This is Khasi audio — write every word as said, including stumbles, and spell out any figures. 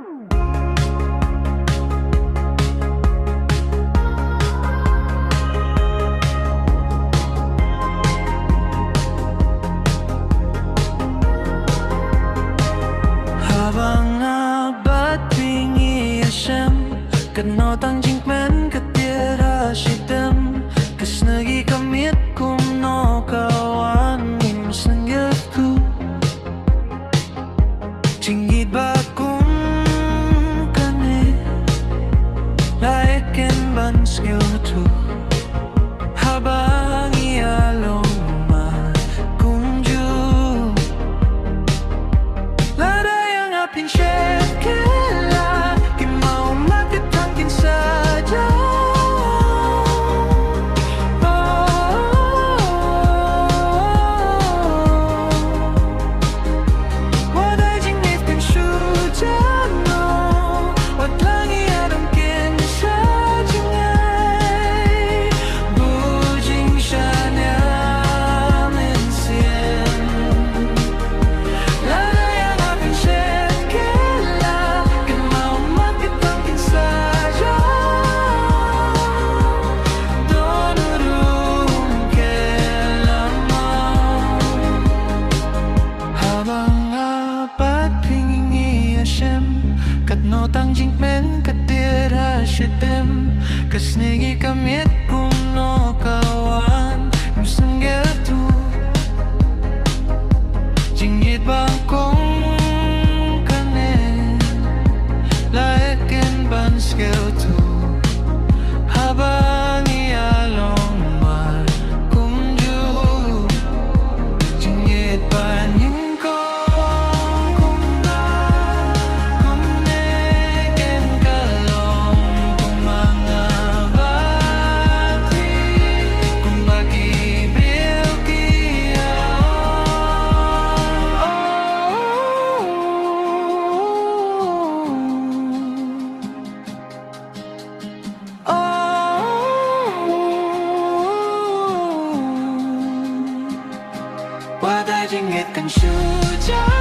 Haba nga bad phi ngi ïashem, katno tang jingkmen ka tiar ha shiteng. Ka sngi ka miet kumno ka wan, ngim sngewthuh. Jingïeit ba kum kane la ïaken ban sngewthuh. Haba ngi ïa long mar kumjuh. Lada ïa nga phin shet khela, ki maw ma ki thang kin sa jaw. Oh, oh, oh, oh. Wat ai jingngeit kan shu jano, wat la ngi ïadon kin sa jngai. Bu jingshaniah mynsiem. Lada ïa nga phin shet khela, kin maw ma ki thang kin sa jaw. Don u dum khela maw. Haba nga bad phi ngi ïashem, katno tang jingkmen ka tiar ha shiteng. Ka sngi ka miet kumno ka wan, ngim sngewthuh. Jingïeit ba kum kane la ïaken ban sngewthuh. Haba ngi ïa long mar kumjuh. Jingïeit ba nyngkong kumne, kumne ken ka long kumba nga bad phi, kumba ki briew ki ong. Oh, oh, oh, oh. Oh, wat ai jingngeit kan shu jaw.